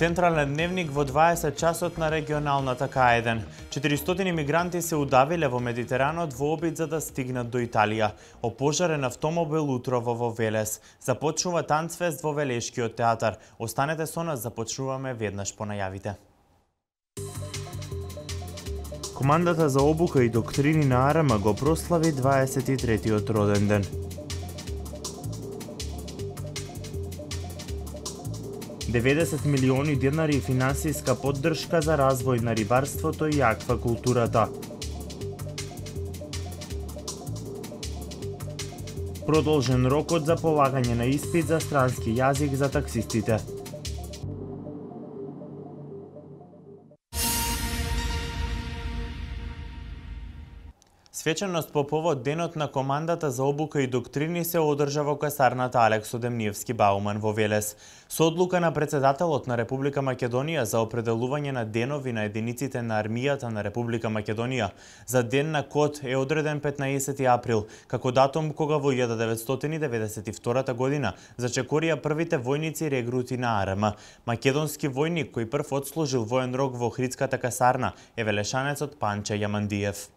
Централен дневник во 20 часот на регионалната К1. 400 имигранти се удавиле во Медитеранот во обид за да стигнат до Италија. Опожарен автомобил утрово во Велес. Започнува танцфест во Велешкиот театар. Останете со нас, започнуваме веднаш по најавите. Командата за обука и доктрини на АРМ го прослави 23-тиот роден ден. 90 милиони денари финансиска поддршка за развој на рибарството и аквакултурата. Продолжен рокот за полагање на испит за странски јазик за таксистите. Свеченост по повод денот на командата за обука и доктрини се одржа во касарната Алексо Демниевски Бауман во Велес. Со одлука на председателот на Република Македонија за определување на денови на единиците на армијата на Република Македонија, за ден на код е одреден 15 април, како датум кога во 1992 година зачекорија првите војници регрути на АРМ. Македонски војник кој прв одслужил воен рок во Охридската касарна е велешанецот Панче Јамандиев.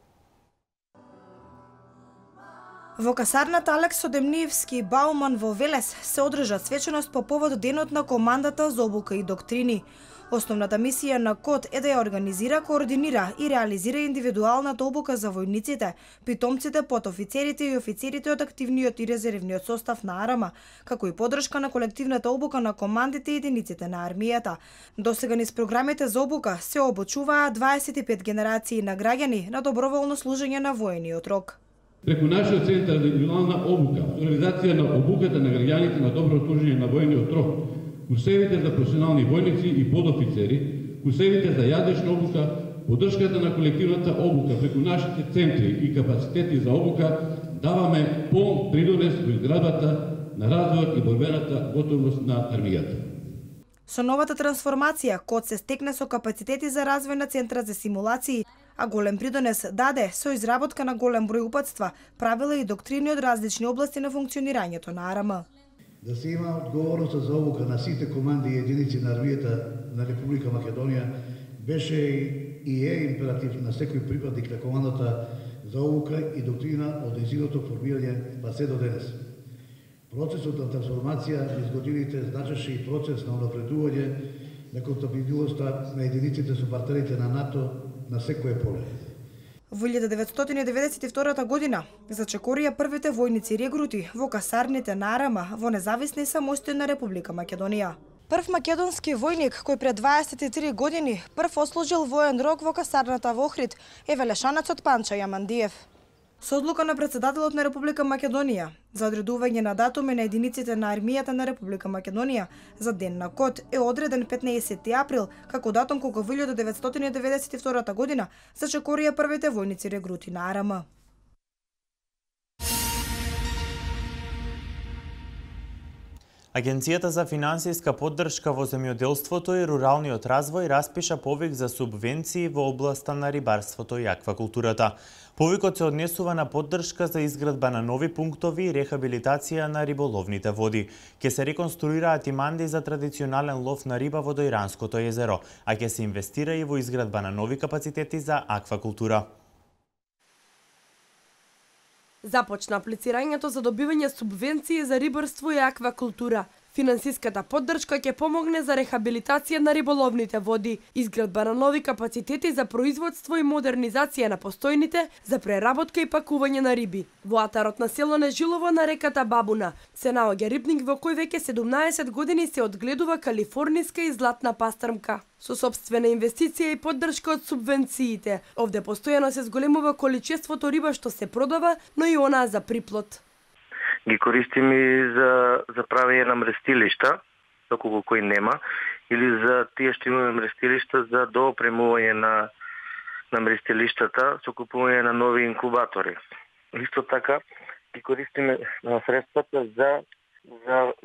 Во касарната Алексо Демниевски Бауман во Велес се одржа свеченост по повод денот на командата за обука и доктрини. Основната мисија на КОД е да ја организира, координира и реализира индивидуалната обука за војниците, питомците, подофицерите и офицерите од активниот и резервниот состав на АРМ, како и поддршка на колективната обука на командите и единиците на армијата. Досега низ програмите за обука се обучуваа 25 генерации на граѓани на доброволно служење на воениот рок. Преку нашиот центар за индивидуална обука, реализација на обуката на граѓаните на добро служење на војниот рок, курсевите за професионални војници и подофицери, курсевите за јазична обука, поддршката на колективната обука преку нашите центри и капацитети за обука, даваме полн придонес во изградбата на развојот и борбената готовност на армијата. Со новата трансформација, КОД се стекне со капацитети за развој на центра за симулации, а голем придонес даде со изработка на голем број упатства, правила и доктрини од различни области на функционирањето на АРМ. Да се има одговорност за обука на сите команди и единици на армијата на Република Македонија беше и е императив на секој припадник на командата за обука и доктрина од нејзиното формирање па се до денес. Процесот на трансформација низ годините значеше и процес на унапредување на контактивноста на единиците со партнерите на НАТО на секое поле. Во 1992 година зачекорија првите војници регрути во касарните на АРМ во независна и самостојна Република Македонија. Прв македонски војник кој пред 23 години прв ослужил воен рок во касарната во Охрид е велешанецот Панче Јамандиев. Со одлука на председателот на Република Македонија за одредување на датуми на единиците на армијата на Република Македонија за ден на код е одреден 15 април како датум кога во 1992 година зачекорија првите војници регрути на АРМ. Агенцијата за финансиска поддршка во земјоделството и руралниот развој распиша повик за субвенции во областа на рибарството и аквакултурата. Повикот се однесува на поддршка за изградба на нови пунктови и рехабилитација на риболовните води. Ке се реконструираат иманди за традиционален лов на риба во Дојранското езеро, а ке се инвестира и во изградба на нови капацитети за аквакултура. Започна аплицирањето за добивање субвенции за рибарство и аквакултура. Финансиската поддршка ќе помогне за рехабилитација на риболовните води, изградба на нови капацитети за производство и модернизација на постојните за преработка и пакување на риби. Во атарот на село Нежилово на реката Бабуна се наоѓа рибник во кој веќе 17 години се одгледува калифорниска и златна пастрмка. Со собствена инвестиција и поддршка од субвенциите, овде постојано се зголемува количеството риба што се продава, но и онаа за приплод. Ги користим и за правење на мрестилишта, доколку кој нема, или за тие што имаме мрестилишта за доопремување на мрестилиштата со купување на нови инкубатори. Исто така ги користиме средствата за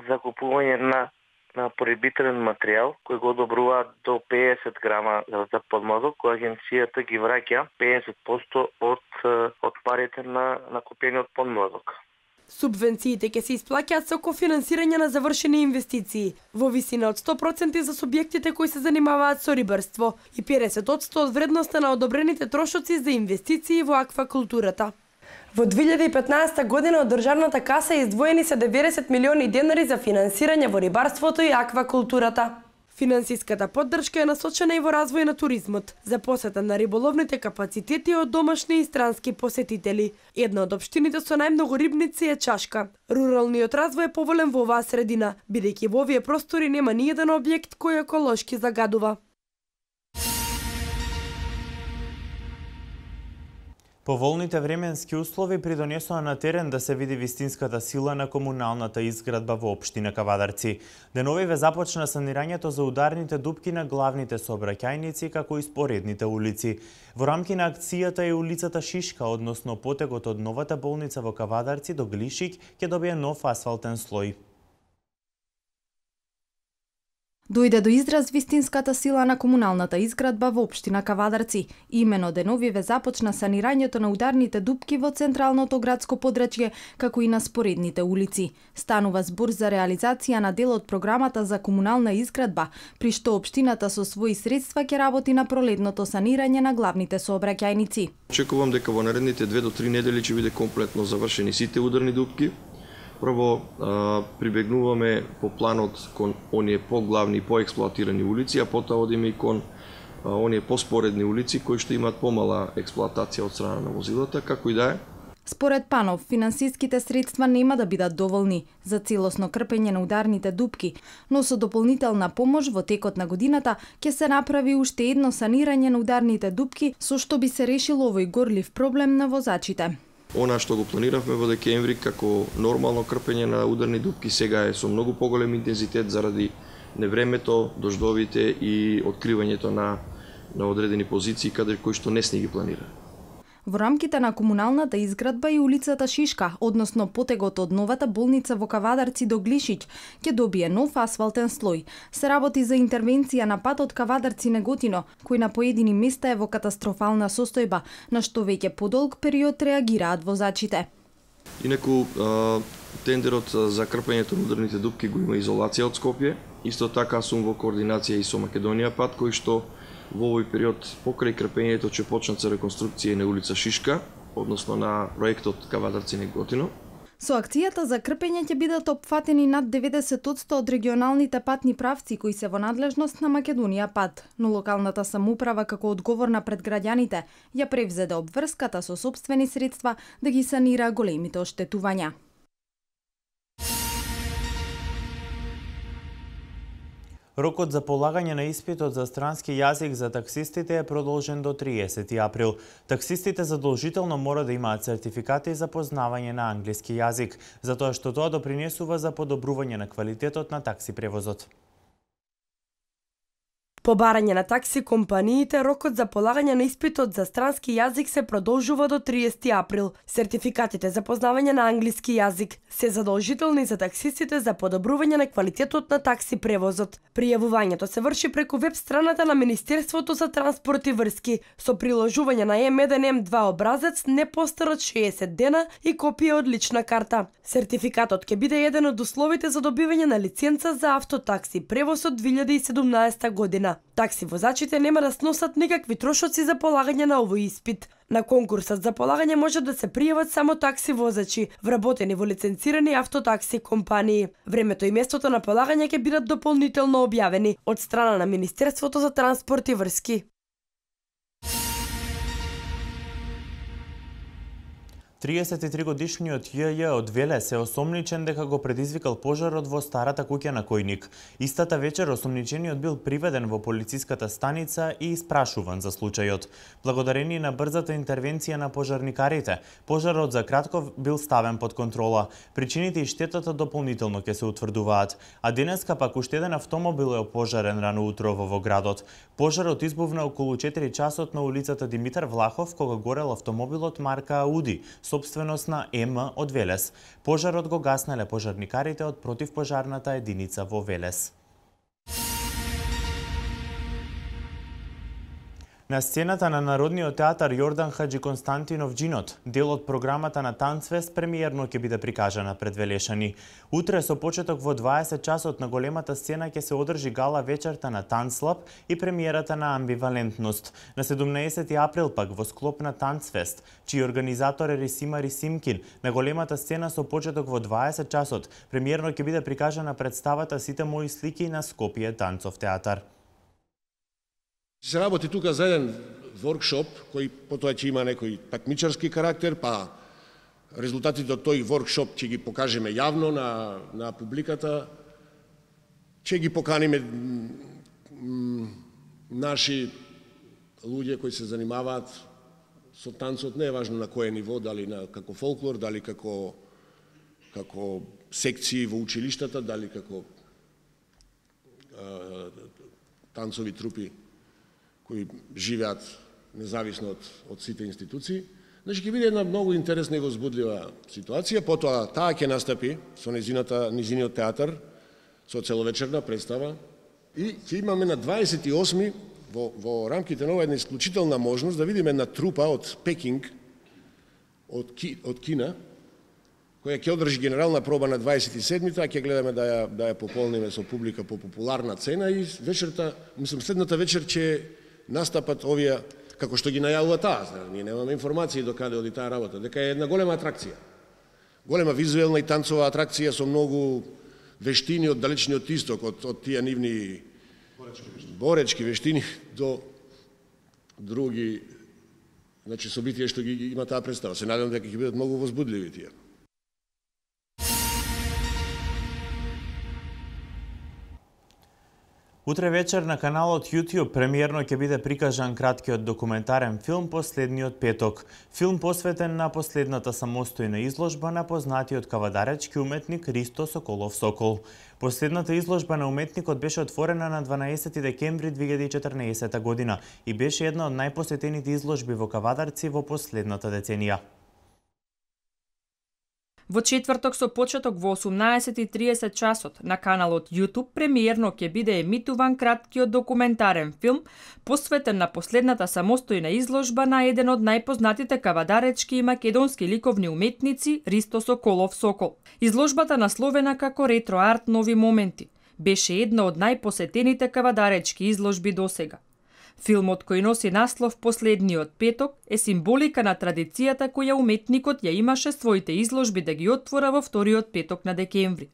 закупување на порибителен материјал кој го одобруваат до 50 грама за подмозок, која агенцијата ги враќа 50% од парите на купениот подмозок. Субвенциите ќе се исплаќаат со кофинансирање на завршени инвестиции во висина од 100% за субјектите кои се занимаваат со рибарство и 50% од вредноста на одобрените трошоци за инвестиции во аквакултурата. Во 2015 година од државната каса издвоени се 90 милиони денари за финансирање во рибарството и аквакултурата. Финансиската поддршка е насочена и во развој на туризмот, за посета на риболовните капацитети од домашни и странски посетители. Една од општините со најмногу рибници е Чашка. Руралниот развој е поволен во оваа средина, бидејќи во овие простори нема ниеден објект кој еколошки загадува. Поволните временски услови придонесоа на терен да се види вистинската сила на комуналната изградба во општина Кавадарци. Деновиве започна санирањето за ударните дупки на главните сообраќајници како и споредните улици. Во рамки на акцијата е улицата Шишка, односно потегот од новата болница во Кавадарци до Глишик ќе добие нов асфалтен слој. Дојде до израз вистинската сила на комуналната изградба во општина Кавадарци. Имено деновиве започна санирањето на ударните дупки во централното градско подрачје, како и на споредните улици. Станува збор за реализација на дел од програмата за комунална изградба, при што општината со своји средства ќе работи на пролетното санирање на главните сообраќајници. Очекувам дека во наредните 2 до 3 недели ќе биде комплетно завршени сите ударни дупки. Прво, прибегнуваме по планот кон оние поглавни, поексплоатирани улици, а потоа одиме и кон оние поспоредни улици кои што имаат помала експлоатација од страна на возилата, како и да е. Според Панов, финансиските средства нема да бидат доволни за целосно крпење на ударните дупки, но со дополнителна помош во текот на годината ќе се направи уште едно санирање на ударните дупки, со што би се решил овој горлив проблем на возачите. Она што го планиравме во декември како нормално крпење на ударни дупки сега е со многу поголем интензитет заради невремето, дождовите и откривањето на одредени позиции кои што не сни ги планира. Во рамките на комуналната изградба и улицата Шишка, односно потегот од новата болница во Кавадарци до Глишич, ќе добие нов асфалтен слој. Се работи за интервенција на патот Кавадарци-Неготино, кој на поедини места е во катастрофална состојба, на што веќе подолг период реагираат возачите. Инаку, тендерот за крпењето на ударните дупки го има изолација од Скопје. Исто така сум во координација и со Македонија пат, кој што во овој период покрај крпењето ќе почнат со реконструкција на улица Шишка, односно на проектот Кавадарци-Неготино. Со акцијата за крпење ќе бидат опфатени над 90% од регионалните патни правци кои се во надлежност на Македонија пат, но локалната самоуправа како одговорна пред граѓаните ја превзеде обврската со сопствени средства да ги санира големите оштетувања. Рокот за полагање на испитот за странски јазик за таксистите е продолжен до 30 април. Таксистите задолжително мора да имаат сертификати за познавање на англиски јазик, затоа што тоа допринесува за подобрување на квалитетот на такси превозот. По барање на такси компаниите, рокот за полагање на испитот за странски јазик се продолжува до 30 април. Сертификатите за познавање на англиски јазик се задолжителни за таксистите за подобрување на квалитетот на такси превозот. Пријавувањето се врши преку веб страната на Министерството за транспорт и врски со приложување на М1 М2 образец не постар од 60 дена и копија од лична карта. Сертификатот ќе биде еден од условите за добивање на лиценца за автотакси превоз од 2017 година. Такси возачите нема да сносат никакви трошоци за полагање на овој испит. На конкурсот за полагање може да се пријават само такси возачи, вработени во лиценцирани автотакси компании. Времето и местото на полагање ќе бидат дополнително објавени од страна на Министерството за транспорт и врски. 33-годишниот Ј.Ј. од Велес е осомничен дека го предизвикал пожарот во старата куќа на Којник. Истата вечер осомничениот бил приведен во полициската станица и испрашуван за случајот. Благодарение на брзата интервенција на пожарникарите, пожарот за кратко бил ставен под контрола. Причините и штетата дополнително ќе се утврдуваат, а денеска пак уште еден автомобил е опожарен рано утрово во градот. Пожарот избувна околу 4 часот на улицата Димитар Влахов, кога горел автомобилот марка Ауди, собственост на М од Велес. Пожарот го гаснеле пожарникарите од противпожарната единица во Велес. На сцената на Народниот театар Јордан Хаджи Константинов Джинот, дел од програмата на Танцфест, премиерно ќе биде прикажана пред Велешани. Утре со почеток во 20 часот на големата сцена ќе се одржи гала вечерта на Танцлаб и премиерата на Амбивалентност. На 17 април пак во склоп на Танцфест, чиј организатор е Рисима Рисимкин, на големата сцена со почеток во 20 часот, премиерно ќе биде прикажана представата Сите мои слики на Скопје танцов театар. Се работи тука за еден воркшоп, кој потоа ќе има некој такмичарски карактер, па резултатите од тој воркшоп ќе ги покажеме јавно на публиката, ќе ги поканиме наши луѓе кои се занимаваат со танцот, не е важно на кое ниво, дали како фолклор, дали како секции во училиштата, дали како танцови трупи кои живеат независно од сите институции. Значи ќе биде една многу интересна и возбудлива ситуација, потоа таа ќе настапи со низиниот театар, со целовечерна представа и ќе имаме на 28 во рамките на ова една исклучителна можност да видиме една трупа од Пекинг, од Кина, која ќе одржи генерална проба на 27-та, а ќе гледаме да ја пополниме со публика по популарна цена и вечерта, следната вечер ќе настапат овие, како што ги најавува таа. Ние немаме информации до каде оди таа работа, дека е една голема атракција. Голема визуелна и танцова атракција со многу вештини од далечниот исток, од тие нивни боречки вештини до други собитија што ги има таа представа. Се надевам дека ќе бидат многу возбудливи тие. Утре вечер на каналот YouTube премиерно ќе биде прикажан краткиот документарен филм Последниот петок. Филм посветен на последната самостојна изложба на познатиот кавадаречки уметник Ристо Соколов Сокол. Последната изложба на уметникот беше отворена на 12 декември 2014 година и беше една од најпосетените изложби во Кавадарци во последната деценија. Во четврток со почеток во 18:30 часот на каналот YouTube премиерно ќе биде емитуван краткиот документарен филм посветен на последната самостојна изложба на еден од најпознатите кавадаречки и македонски ликовни уметници Ристо Соколов Сокол. Изложбата насловена како ретроарт нови моменти беше една од најпосетените кавадаречки изложби досега. Филмот кој носи наслов Последниот петок е символика на традицијата која уметникот ја имаше своите изложби да ги отвора во вториот петок на декември.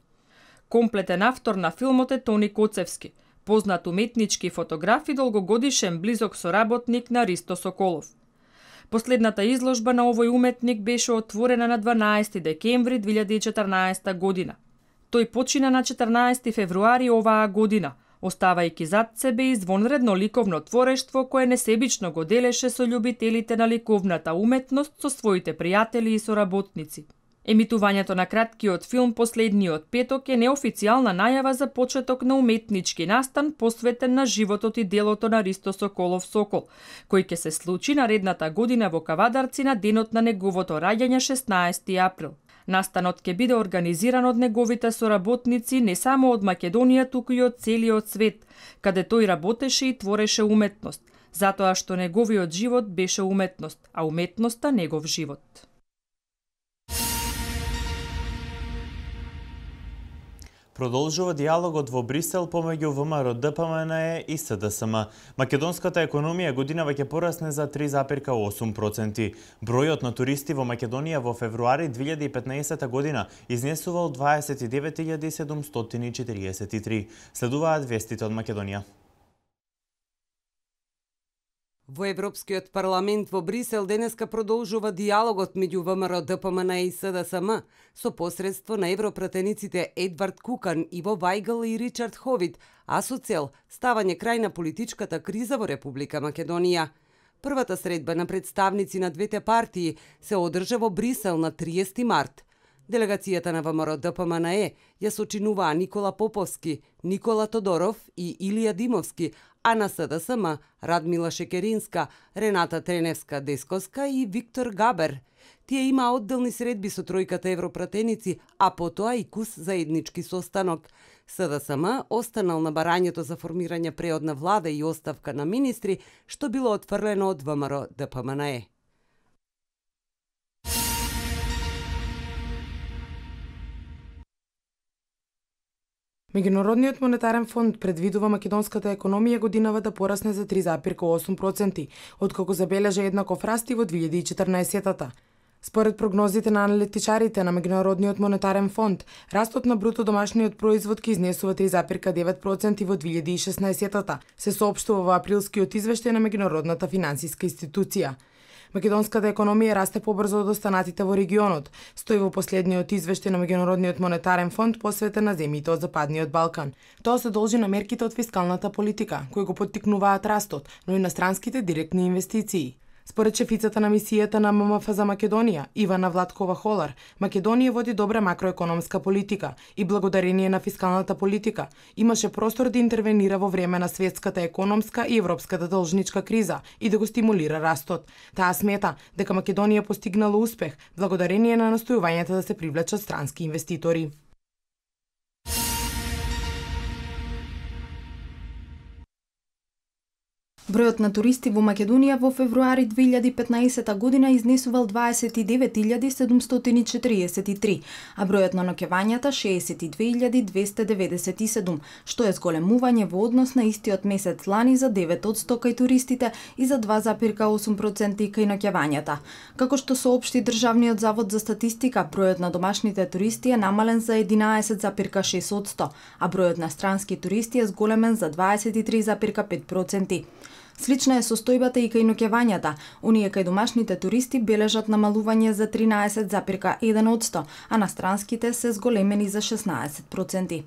Комплетен автор на филмот е Тони Коцевски, познат уметнички фотограф и долгогодишен близок соработник на Ристо Соколов. Последната изложба на овој уметник беше отворена на 12 декември 2014 година. Тој почина на 14 февруари оваа година, оставајќи зад себе извонредно ликовно творештво кое несебично го делеше со љубителите на ликовната уметност со своите пријатели и соработници. Емитувањето на краткиот филм Последниот петок е неофицијална најава за почеток на уметнички настан посветен на животот и делото на Ристо Соколов Сокол, кој ќе се случи наредната година во Кавадарци на денот на неговото раѓање 16 април. Настанот ќе биде организиран од неговите соработници не само од Македонија, туку и од целиот свет, каде тој работеше и твореше уметност, затоа што неговиот живот беше уметност, а уметноста негов живот. Продолжува диалогот во Брисел помеѓу ВМРО ДПМНЕ и СДСМ. Македонската економија годинава ќе порасне за 3,8%. Бројот на туристи во Македонија во февруари 2015 година изнесувал 29.743. Следуваат вестите од Македонија. Во Европскиот парламент во Брисел денеска продолжува диалогот меѓу ВМРО ДПМНЕ и СДСМ со посредство на европратениците Едвард Кукан, Иво Вајгл и Ричард Ховит, а со цел ставање крај на политичката криза во Република Македонија. Првата средба на представници на двете партии се одржа во Брисел на 30 март. Делегацијата на ВМРО ДПМНЕ ја сочинуваа Никола Поповски, Никола Тодоров и Илија Димовски, а на СДСМ Радмила Шекеринска, Рената Треневска-Десковска и Виктор Габер. Тие имаа одделни средби со тројката европратеници, а потоа и кус заеднички состанок. СДСМ останал на барањето за формирање преодна влада и оставка на министри, што било отфрлено од ВМРО ДПМНЕ. Меѓународниот монетарен фонд предвидува македонската економија годинава да порасне за 3,8%, откако забележа еднаков раст и во 2014-та. Според прогнозите на аналитичарите на Меѓународниот монетарен фонд, растот на бруто домашниот производ ќе изнесува 3,9% во 2016-та, се соопштува во априлскиот извештај на Меѓународната финансиска институција. Македонската економија расте побрзо од останатите во регионот, стои во последниот извештај на Меѓународниот монетарен фонд посветен на земјите од Западниот Балкан. Тоа се должи на мерките од фискалната политика, кои го поттикнуваат растот, но и на странските директни инвестиции. Според шефицата на мисијата на ММФ за Македонија, Ивана Владкова-Холар, Македонија води добра макроекономска политика и благодарение на фискалната политика имаше простор да интервенира во време на светската економска и европската должничка криза и да го стимулира растот. Таа смета дека Македонија постигнала успех благодарение на настојувањето да се привлечат странски инвеститори. Бројот на туристи во Македонија во февруари 2015 година изнесувал 29.743, а бројот на ноќевањата 62.297, што е зголемување во однос на истиот месец лани за 9% кај туристите и за 2,8% кај ноќевањата. Како што соопшти Државниот завод за статистика, бројот на домашните туристи е намален за 11,6%, а бројот на странски туристи е зголемен за 23,5%. Слична е состојбата и кај ноќевањата. Оние кај домашните туристи бележат намалување за 13,1%, а на странските се зголемени за 16%.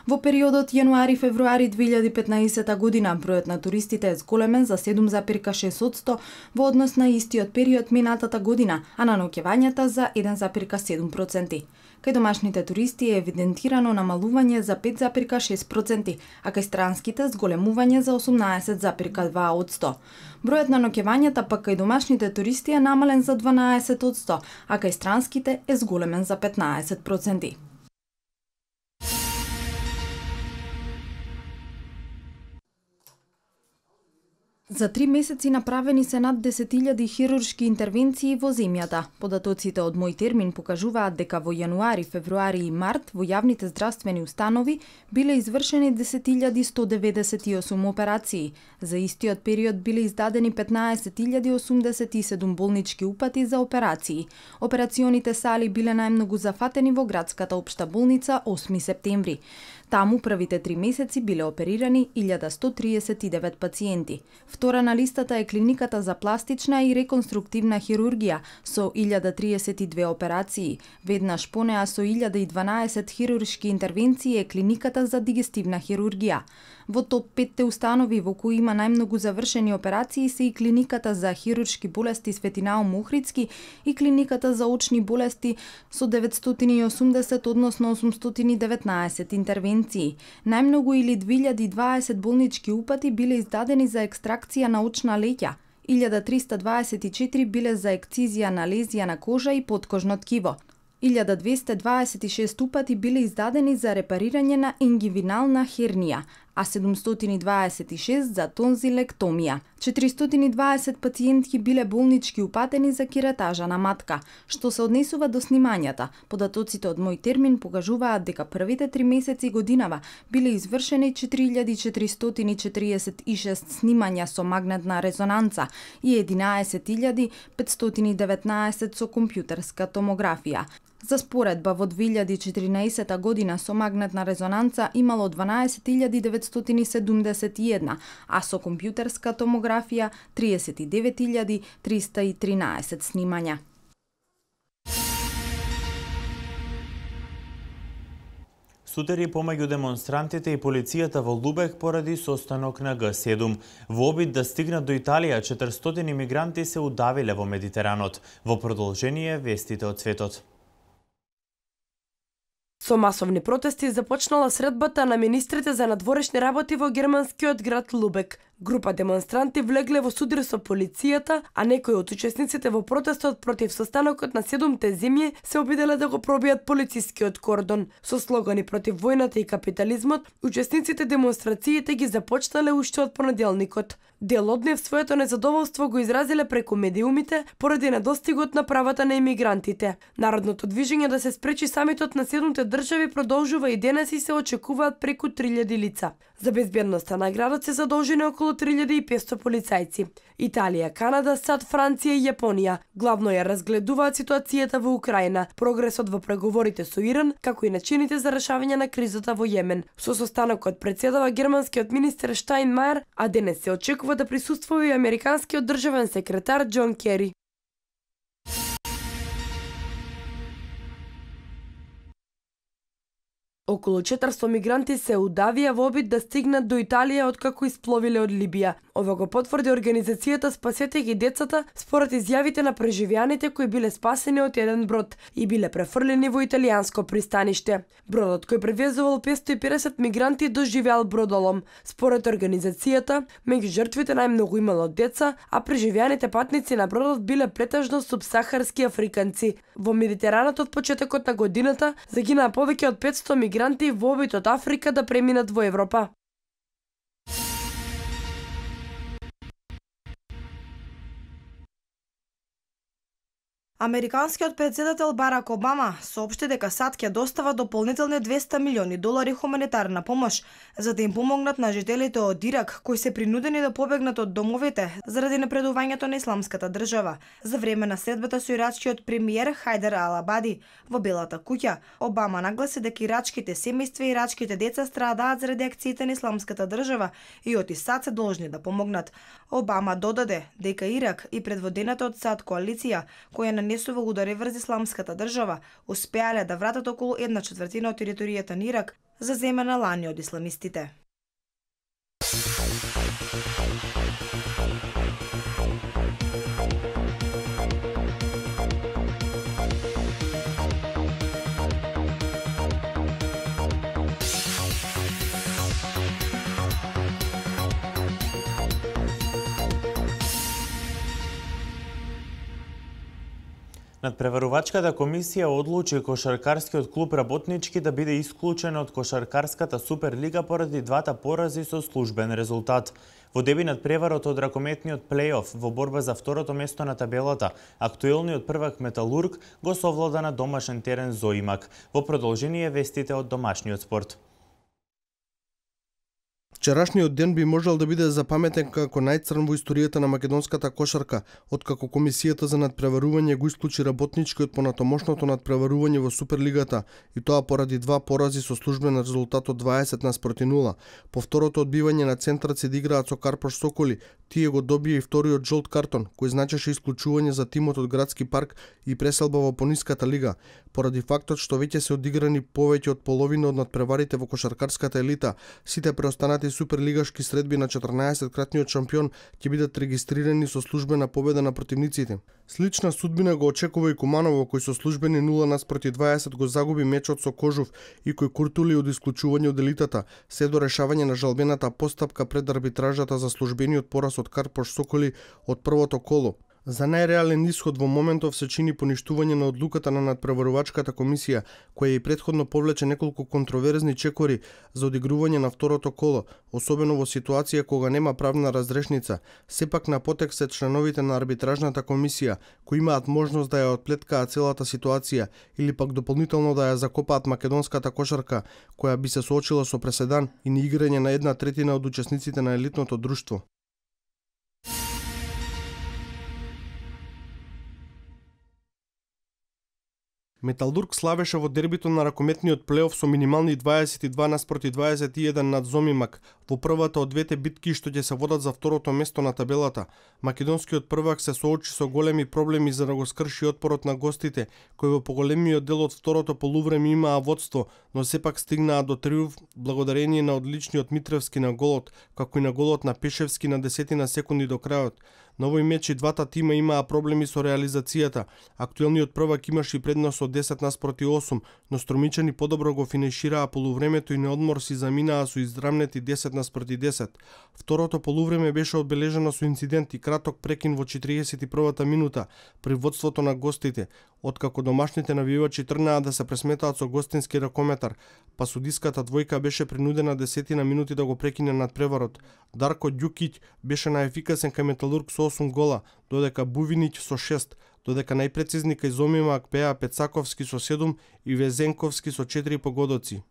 Во периодот јануари-февруари 2015 година бројот на туристите е зголемен за 7,6% во однос на истиот период минатата година, а на ноќевањата за 1,7%. Кај домашните туристи е евидентирано намалување за 5,6%, а кај странските зголемување за 18,2%. Бројот на ноќевањата пак кај домашните туристи е намален за 12%, а кај странските е зголемен за 15%. За 3 месеци направени се над 10.000 хируршки интервенции во земјата. Податоците од Мој термин покажуваат дека во јануари, февруари и март во јавните здравствени установи биле извршени 10.198 операции. За истиот период биле издадени 15.087 болнички упати за операции. Операционите сали биле најмногу зафатени во градската општа болница 8 септември. Таму првите 3 месеци биле оперирани 1139 пациенти. Втора на листата е клиниката за пластична и реконструктивна хирургија со 1032 операции. Веднаш понеа со 1012 хируршки интервенции е клиниката за дигестивна хирургија. Во топ 5 установи во кои има најмногу завршени операции се и клиниката за хируршки болести Светинаум Охридски и клиниката за очни болести со 980, односно 819 интервенции. Најмногу или 2020 болнички упати биле издадени за екстракција на очна леќа, 1324 биле за ексцизија на лезија на кожа и подкожно ткиво. 1226 упати биле издадени за репарирање на ингивинална хернија, а 726 за тонзилектомија. 420 пациентки биле болнички упатени за кератажа на матка. Што се однесува до снимањата, податоците од Мој термин покажуваат дека првите 3 месеци годинава биле извршени 4446 снимања со магнетна резонанца и 11519 со компјутерска томографија. За споредба, во 2014 година со магнетна резонанца имало 12971, а со компјутерска томографија 39313 снимања. Сутери помеѓу демонстрантите и полицијата во Лубек поради состанок на Г7. Во обид да стигнат до Италија, 400 имигранти се удавиле во Медитеранот. Во продолжение вестите од светот. Со масовни протести започнала средбата на министрите за надворешни работи во германскиот град Лубек. Група демонстранти влегле во судар со полицијата, а некои од учесниците во протестот против состанокот на 7 земји се обиделе да го пробијат полицискиот кордон. Со слогани против војната и капитализмот, учесниците демонстрациите ги започнале уште од понеделникот. Дел од нив своето незадоволство го изразиле преку медиумите поради недостигот на правата на имигрантите. Народното движење да се спречи самитот на 7 држави продолжува и денес и се очекуваат преку 3000 лица. За безбедноста на градот се задолжени околу 3500 полицајци. Италија, Канада, САД, Франција и Јапонија главно ја разгледуваат ситуацијата во Украина, прогресот во преговорите со Иран, како и начините за решавање на кризата во Јемен. Со состанокот председава германскиот министер Штајнмајер, а денес се очекува да присуствува и американскиот државен секретар Џон Кери. Околу 400 мигранти се удавија во обид да стигнат до Италија откако испловиле од Либија. Ова го потврди организацијата Спасете ги децата според изјавите на преживеаните кои биле спасени од еден брод и биле префрлени во италијанско пристаниште. Бродот кој превезувал 550 мигранти доживеал бродолом. Според организацијата, меѓу жртвите најмногу имало деца, а преживеаните патници на бродот биле претежно субсахарски африканци. Во Медитеранот од почетокот на годината загинаа повеќе од 500 мигранти во обид од Африка да преминат во Европа. Американскиот председател Барак Обама соопшти дека САД ќе достава дополнителни $200 милиони хуманитарна помош за да им помогнат на жителите од Ирак кои се принудени да побегнат од домовите заради напредувањето на исламската држава. За време на следбата со ирачкиот премиер Хајдар Ал-Абади во Белата куќа, Обама нагласи дека ирачките семејства и ирачките деца страдаат заради акциите на исламската држава и од САД се должни да помогнат. Обама додаде дека Ирак и предводената од САД коалиција која нанесува удари врз исламската држава успеале да вратат околу 1/4 од територијата на Ирак заземена лани од исламистите. Надпреварувачката комисија одлучи кошаркарскиот клуб Работнички да биде исклучен од кошаркарската Суперлига поради двата порази со службен резултат. Во деби надпреварот од ракометниот плејоф во борба за второто место на табелата, актуелниот првак Металург го совлада на домашен терен Зоимак. Во продолжение вестите од домашниот спорт. Вчерашниот ден би можел да биде запаметен како најцрн во историјата на македонската кошарка, откако комисијата за надпреварување го исклучи Работнички од понатомошното надпреварување во Суперлигата, и тоа поради два порази со службен резултат од 20-0. По второто одбивање на центраци да играат со Карпош Соколи, тие го добија и вториот жолт картон, кој значеше исклучување за тимот од Градски парк и преселба во пониската лига, поради фактот што веќе се одиграни повеќе од половина од надпреварите во кошаркарската елита. Сите преостанати суперлигашки средби на 14-кратниот шампион ќе бидат регистрирани со службена победа на противниците. Слична судбина го очекува и Куманово, кој со службени 0:20 го загуби мечот со Кожув и кој куртули од исклучување од елитата, се до решавање на жалбената постапка пред арбитражата за службениот пораз од Карпош Соколи од првото коло. За најреален исход во моментов се чини поништување на одлуката на надпреварувачката комисија, која и претходно повлече неколку контроверзни чекори за одигрување на второто коло, особено во ситуација кога нема правна разрешница. Сепак на потек се членовите на арбитражната комисија, кои имаат можност да ја отплеткаат целата ситуација или пак дополнително да ја закопаат македонската кошарка, која би се соочила со преседан и неиграње на 1/3 од учесниците на елитното друштво. Металург славеше во дербито на ракометниот плејоф со минимални 22-21 над Зомимак во првата од двете битки што ќе се водат за второто место на табелата. Македонскиот првак се соочи со големи проблеми за да го скрши отпорот на гостите, кои во поголемиот дел од второто полувреме имаа водство, но сепак стигнаа до триумф благодарение на одличниот Митревски на голот, како и на голот на Пешевски на 10 секунди до крајот. На овој меч и двата тима имаа проблеми со реализацијата. Актуелниот првак имаше и предност од 10:8, но Струмичани подобро го финишираа полувремето и на одмор си заминаа со изравнети 10:10. Второто полувреме беше одбележено со инцидент и краток прекин во 41-та минута при водството на гостите, откако домашните навивачи тргнаа да се пресметаат со гостински ракометар, па судиската двојка беше принудена 10 минути да го прекине надпреварот. Дарко Ѓукиќ беше најефикасен кај Металург со 8 гола, додека Бувиниќ со 6, додека најпрецизни кај Зомимак беа Пецаковски со 7 и Везенковски со 4 погодоци.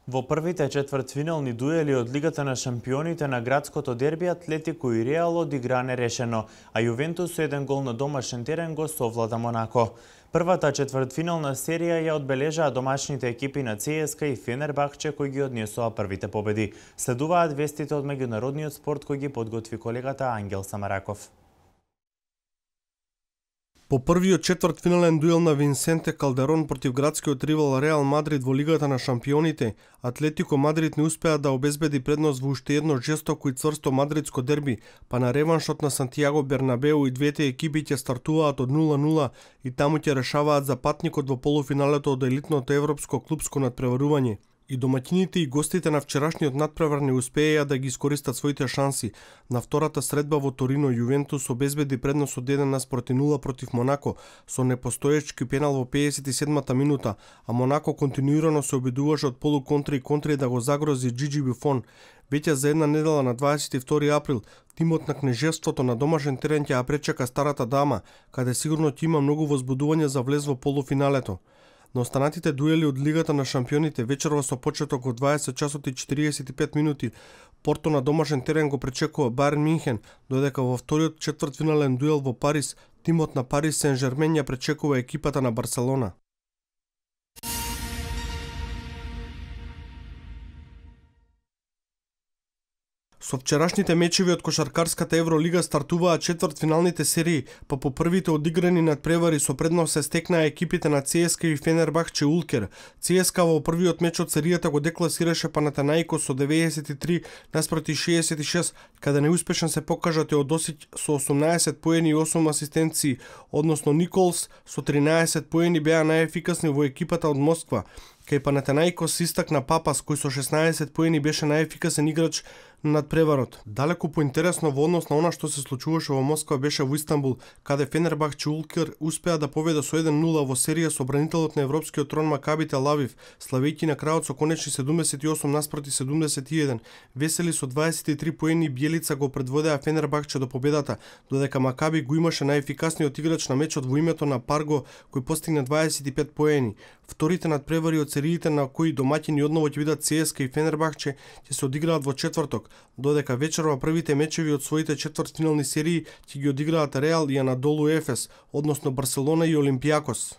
Во првите четвртфинални дуели од Лигата на шампионите на градското дерби Атлетико и Реал одиграа нерешено, а Јувентус со 1 гол на домашен терен го совлада Монако. Првата четвртфинална серија ја одбележаа домашните екипи на ЦСКА и Фенербахче кои ги однесоа првите победи. Следуваат вестите од меѓународниот спорт кои ги подготви колегата Ангел Самараков. По првиот четвртфинален дуел на Винсенте Калдерон против градскиот ривал Реал Мадрид во Лигата на шампионите, Атлетико Мадрид не успеа да обезбеди предност во уште едно жестоко и цврсто мадридско дерби, па на реваншот на Сантијаго Бернабеу и двете екипи ќе стартуваат од 0:0 и таму ќе решаваат за патникот во полуфиналето од елитното европско клупско надпреварување. И домаќините и гостите на вчерашниот надпревар не успееја да ги искористат своите шанси. На втората средба во Торино Јувентус обезбеди предност од 1:0 против Монако со непостоечки пенал во 57-та минута, а Монако континуирано се обидуваше од полуконтри и контри да го загрози Джиджи Буфон. Веќе за една недела на 22 април, тимот на кнежевството на домашен терен ќе ја пречека старата дама, каде сигурно ќе има многу возбудување за влез во полуфиналето. На останатите дуели од Лигата на шампионите вечерва со почеток во 20 часот и 45 минути, Порто на домашен терен го пречекува Бајерн Минхен, додека во вториот четвртфинален дуел во Париз, тимот на Парис Сен-Жермен ја пречекува екипата на Барселона. Со вчерашните мечеви од кошаркарската Евролига стартуваат четвртфиналните серии, па по првите одиграни надпревари со предност се стекнаа екипите на ЦСКА и Фенербахче Улкер. ЦСКА во првиот меч од серијата го декласираше Панатенаикос со 93 наспроти 66, каде неуспешен се покажа Теодосиќ со 18 поени и 8 асистенции, односно Николс со 13 поени беа најефикасни во екипата од Москва. Кај Панатенаикос истакна Папас, кој со 16 поени беше најефикасен играч над преварот. Далеку поинтересно во однос на она што се случуваше во Москва беше во Истанбул, каде Фенербахче Улкер успеа да победа со 1:0 во серија со бранителот на европскиот трон Макаби Тел Авив, славејќи на крајот со конечни 78 наспроти 71. Весели со 23 поени Бјелица го предводеа Фенербахче до победата, додека Макаби го имаше најефикасниот играч на мечот во името на Парго, кој постигна 25 поени. Вторите надпревари од сериите на кои домаќини одново ќе бидат ЦСКА и Фенербахче ќе се одиграат во четврток, додека вечерва првите мечеви од своите четвртфинални серии ќе ги одиграат Реал и Анадолу Ефес, односно Барселона и Олимпијакос.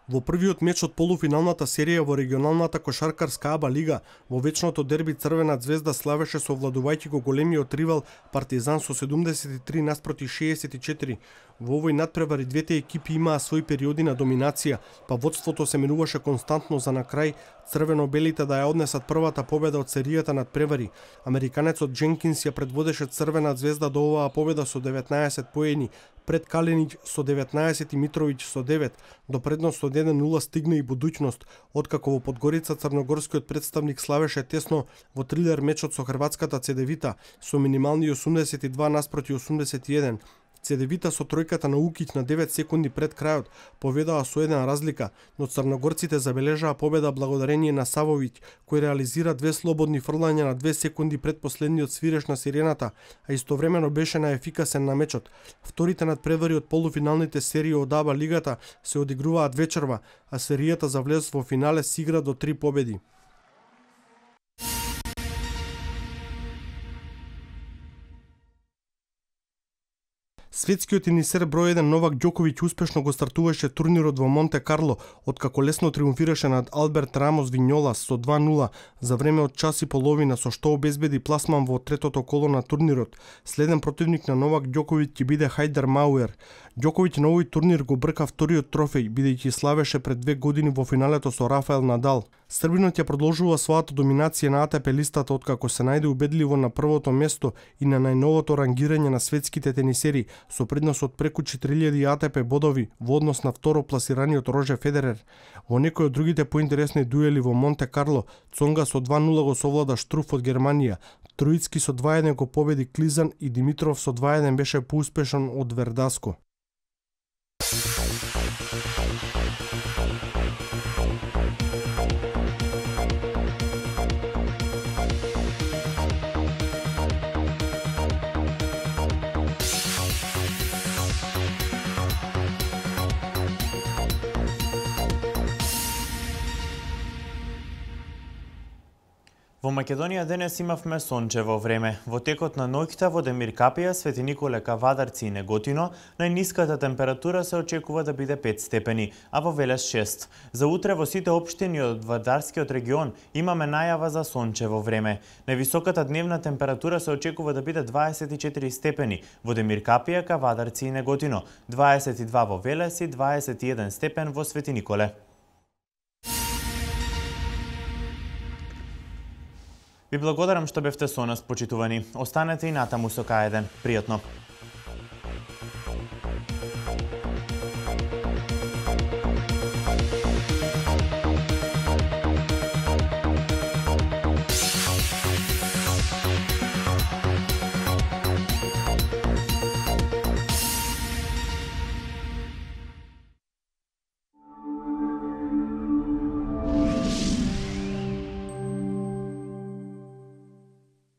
Во првиот меч од полуфиналната серија во регионалната кошаркарска АБА лига, во вечното дерби Црвена звезда славеше со владувајќи го големиот ривал Партизан со 73 наспроти 64. Во овој надпревар и двете екипи имаа свои периоди на доминација, па водството се менуваше константно за на крај црвено-белите да ја однесат првата победа од серијата надпревари. Американецот Дженкинс ја предводеше Црвена звезда до оваа победа со 19 поени, пред Калинич со 19 и Митровиќ со 9, до предност од 1:0 стигна и Будуќност, откако во Подгорица црногорскиот представник славеше тесно во трилер мечот со хрватската Цедевита со минимални 82 наспроти 81. Цедевита со тројката на Укиќ на 9 секунди пред крајот поведаа со 1 разлика, но црногорците забележаа победа благодарение на Савовиќ, кој реализира 2 слободни фрлања на 2 секунди пред последниот свиреш на сирената, а истовремено беше најефикасен на мечот. Вторите надпревари од полуфиналните серии од АБА лигата се одигруваат вечерва, а серијата за влез во финале се игра до 3 победи. Светскиот тенисер број 1 Новак Ѓоковиќ успешно го стартуваше турнирот во Монте Карло, откако лесно триумфираше над Алберт Рамос Виньолас со 2:0 за време од час и половина, со што обезбеди пласман во третото коло на турнирот. Следен противник на Новак Ѓоковиќ ќе биде Хајдер Мауер. Ѓоковиќ на овој турнир го брка вториот трофеј, бидејќи славеше пред 2 години во финалето со Рафаел Надал. Србинот ја продолжува својата доминација на АТП листата откако се најде убедливо на првото место и на најновото рангирање на светските тенисери со предност од преку 4000 АТП бодови во однос на второ пласираниот Рожер Федерер. Во некои од другите поинтересни дуели во Монте Карло, Цонга со 2-0 го совлада Штруф од Германија, Троицки со 2-1 го победи Клизан и Димитров со 2-1 беше поуспешен од Вердаско. Во Македонија денес имавме сончево време. Во текот на ноќта во Демир Капија, Свети Николе, Кавадарци и Неготино, најниската температура се очекува да биде 5 степени, а во Велес 6. За утре во сите општини од Вардарскиот регион имаме најава за сончево време. Највисоката дневна температура се очекува да биде 24 степени во Демир Капија, Кавадарци и Неготино, 22 во Велес и 21 степен во Свети Николе. Ви благодарам што бевте со нас, почитувани. Останете и натаму со К1. Пријатно!